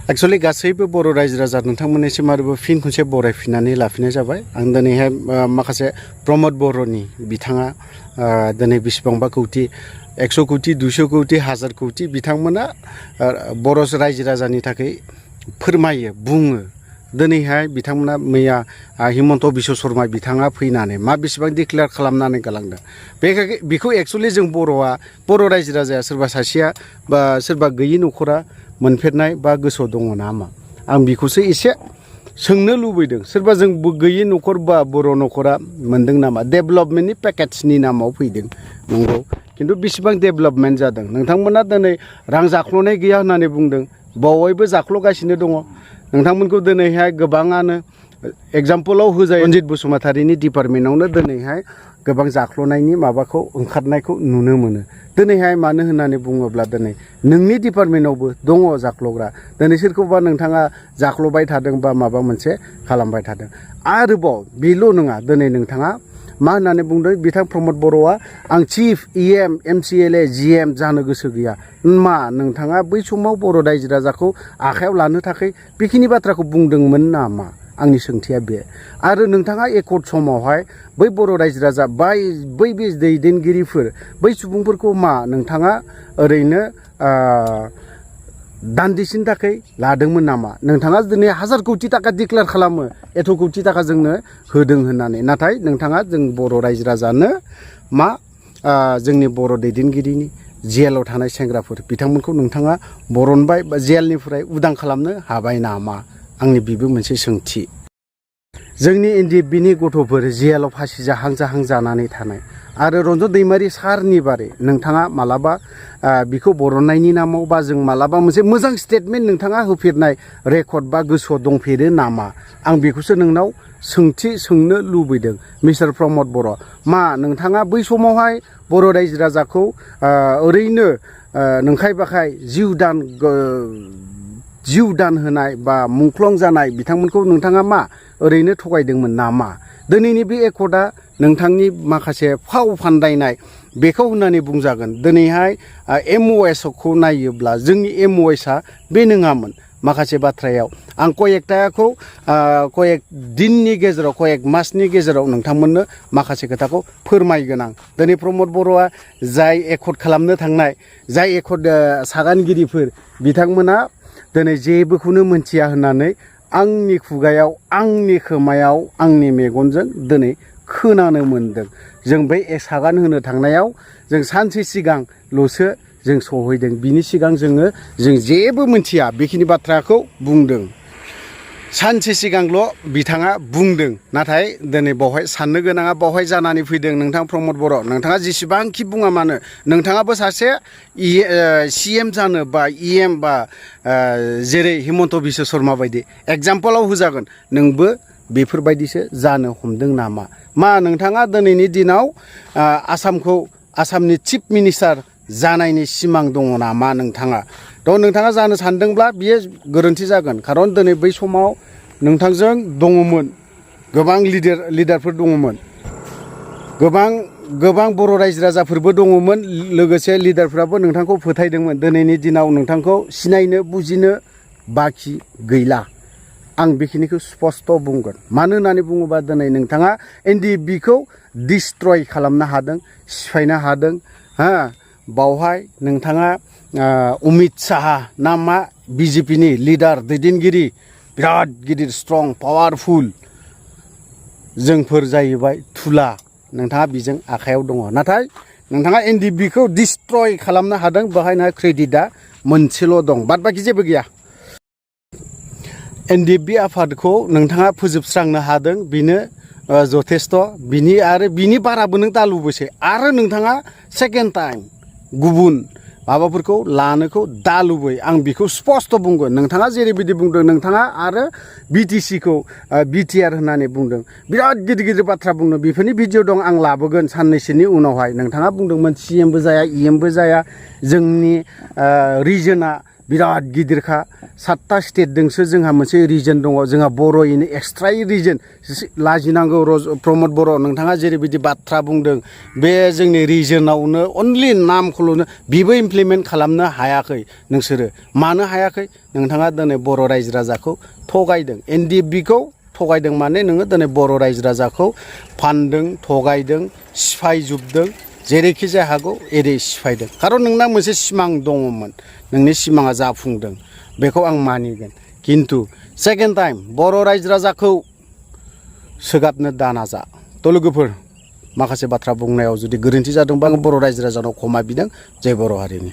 Actually गासैबो बर' रायजो राजा नोंथांमोननिसिम आरोबाव फिन खनसे बरायफिननानै लाफिननाय जाबाय। आं दिनैहाय माखासे प्रमद बर'नि बिथाङा दिनै बेसेबांबा कौटि 100 कौटि 200 कौटि 1000 कौटि बिथांमोना बर' रायजो राजानि थाखाय फोरमायो बुङो। दिनैहाय बिथांमोना मैया हिमन्त बिश्व शर्मा बिथाङा फैनानै मा बेसेबां डिक्लेयार खालामनानै गालांदों बेखौ एक्चुअली जों बर' रायजो राजाया सोरबा सासेया बा सोरबा गैयि न'खरा मोनफेरनाय बा गोसोआव दङ नामा आं बेखौसो एसे सोंनो लुबैदों। सोरबा जों गैयि न'खर बा बर' न'खरा मोनदों नामा? डेभेलपमेन्टनि पेकेजनि नामाव फैदों नंगौ, खिन्थु बेसेबां डेभेलपमेन्ट जादों? नोंथांमोना दिनै रां जाख्ल'नाय गैया होननानै बुंदों, बयबो जाख्ल'गासिनो दङ। नोंथांमोनखौ दिनैहाय गोबाङानो एग्जाम्पलाव होजायो रन्जित बसुमतारीनि डिपार्टमेन्टआवनो दिनैहाय गोबां जाख्ल'नायनि माबाखौ ओंखारनायखौ नुनो मोनो। दिनैहाय मानो होननानै बुङोब्ला दिनै नोंनि डिपार्टमेन्टआवबो दङ जाख्ल'ग्रा। दिनै सोरखौबा नोंथाङा जाख्ल'बाय थादों बा माबा मोनसे खालामबाय थादों। आरोबाव बेल' नङा, दिनै नोंथाङा मा होननानै बुंदों बिथां प्रमद बर'आ आं चिफ EM MCLA GM जानो गोसो गैया। मा नोंथाङा बै समाव बर' रायजो राजाखौ आखायाव लानो थाखाय बेखिनि बाथ्राखौ बुंदोंमोन नामा? आंनि सोंथिया बे। आरो नोंथाङा एकर्ड समावहाय बै बर' रायजो राजा बै दैदेनगिरिफोर बै सुबुंफोरखौ मा नोंथाङा ओरैनो दान्दिसेनि थाखाय लादोंमोन नामा? नोंथाङा दिनै 1000 कौटि थाखा डिक्लेयार खालामो एथ' कौटि थाखा जोंनो होदों होननानै, नाथाय नोंथाङा जों बर' रायजो राजानो मा जोंनि बर' दैदेनगिरिनि जेलाव थानाय सेंग्राफोर बिथांमोनखौ नोंथाङा बरनबाय बा जेलनिफ्राय उदां खालामनो हाबाय नामा? आंनि बेबो मोनसे सोंथि। जोंनि NDFBनि गथ'फोर जेलाव फासि जाहां जानानै थानाय आरो रन्जन दैमारि सारनि बारै नोंथाङा मालाबा बिखौ बरननायनि नामाव बा जों मालाबा मोनसे मोजां स्टेटमेन्ट नोंथाङा होफेरनाय रेकर्ड बा गोसोआव दंफेरो नामा? आं बेखौसो नोंनाव सोंथि सोंनो लुबैदों मिस्टार प्रमद बर'। मा नोंथाङा बै समावहाय बर' रायजो राजाखौ ओरैनो नंखाय बाखाय जिउ दान होनाय बा मुंख्लं जानाय बिथांमोनखौ नोंथाङा मा ओरैनो थगायदोंमोन नामा? दिनैनि बे एकर्डआ नोंथांनि माखासे फाव फान्दायनाय बेखौ होननानै बुंजागोन। दिनैहाय MOSखौ नायोब्ला जोंनि MOSआ बे नङामोन। माखासे बाथ्रायाव आं कयेक दिननि गेजेराव कयेक मासनि गेजेराव नोंथांमोननो माखासे खोथाखौ फोरमायगोन आं। दिनै प्रमद बर'आ जाय एकर्ड खालामनो थांनाय जाय एकर्ड सागानगिरिफोर बिथांमोना दिनै जेबोखौनो मोनथिया होननानै आंनि खुगायाव आंनि खोमायाव आंनि मेगनजों दिनै खोनानो मोनदों। जों बै सागान होनो थांनायाव जों सानसे सिगांल'सो जों सहैदों, बिनि सिगां जों जेबो मोनथिया बेखिनि बाथ्राखौ बुंदों। सानसे सिगांल' बिथाङा बुंदों, नाथाय दिनै बावहाय साननो गोनाङा बावहाय जानानै फैदों। नोंथां प्रमद बर' नोंथाङा जेसेबांखि बुङा मानो नोंथाङाबो सासे CM जानो बा EM बा जेरै हिमन्त बिश्व शर्मा बायदि एग्जाम्पलाव होजागोन। नोंबो बेफोरबायदिसो जानो हमदों नामा? मा नोंथाङा दिनैनि दिनाव आसामनि चिफ मिनिस्टार जानायनि सिमां दङ नामा नोंथाङा? नोंथाङा जानो सानदोंब्ला बियो गोरोन्थि जागोन। खारन दिनै बै समाव नोंथांजों दङमोन गोबां लिडारफोर दङमोन, गोबां बर' रायजो राजाफोरबो दङमोन, लोगोसे लिडारफ्राबो नोंथांखौ फोथायदोंमोन। दिनैनि दिनाव नोंथांखौ सिनायनो बुजिनो बाखि गैला। आं बेखिनिखौ स्पस्ट बुंगोन। मानो होननानै बुङोबा दिनै नोंथाङा NDFBखौ डिस्ट्रय खालामनो हादों, सिफायनो हादों। बावहाय नोंथाङा अमित साहा ना मा BJPनि लिडार दैदेनगिरि बिराद गिदिर स्ट्रं पावारफुल, जोंफोर जाहैबाय थुला। नोंथाङा बेजों आखायाव दङ, नाथाय नोंथाङा NDFBखौ डिस्ट्रय खालामनो हादों। बेहायनो क्रेडिटआ मोनसेल' दं, बाद बाखि जेबो गैया। NDFB आफादखौ नोंथाङा फोजोबस्रांनो हादों, बेनो जथेस्थ'। बिनि बाराबो नों दा लुबैसै आरो नोंथाङा सेकेन्ड टाइम गुबुन माबाफोरखौ लानोखौ दा लुबै। आं बेखौ स्पस्ट बुंगोन। नोंथाङा जेरैबायदि बुंदों, नोंथाङा आरो BTCखौ BTR होननानै बुंदों, बिराद गिदिर बाथ्रा बुंदों। बेफोरनि भिडिअ दं, आं लाबोगोन साननैसोनि उनावहाय। नोंथाङा बुंदोंमोन CMबो जाया EMबो जाया, जोंनि रिजोना बिराद गिदिरखा 7टा स्टेटजोंसो जोंहा मोनसे रिजन दङ जोंहा बर'यैनो एक्सट्रायै रिजन लाजिनांगौ प्रमद बर' नोंथाङा जेरैबायदि बाथ्रा बुंदों बे जोंनि रिजनावनो अनलि नामखौल'नो बेबो इमप्लिमेन्ट खालामनो हायाखै नोंसोरो मानो हायाखै नोंथाङा दिनै बर' रायजो राजाखौ थगायदों NDFBखौ थगायदों माने नोङो दिनै बर' रायजो राजाखौ फानदों थगायदों सिफायजोबदों जेरैखि जाया हागौ एरै सिफायदों खारन नोंना मोनसे सिमां दङमोन नोंनि सिमाङा जाफुंदों बेखौ आं मानिगोन खिन्थु सेकेन्ड टाइम बर' रायजो राजाखौ सोगाबनो दानाजा थ' लोगोफोर माखासे बाथ्रा बुंनायाव जुदि गोरोन्थि जादोंबा आं बर' रायजो राजानाव क्षमा बिदों जय बर' हारिनि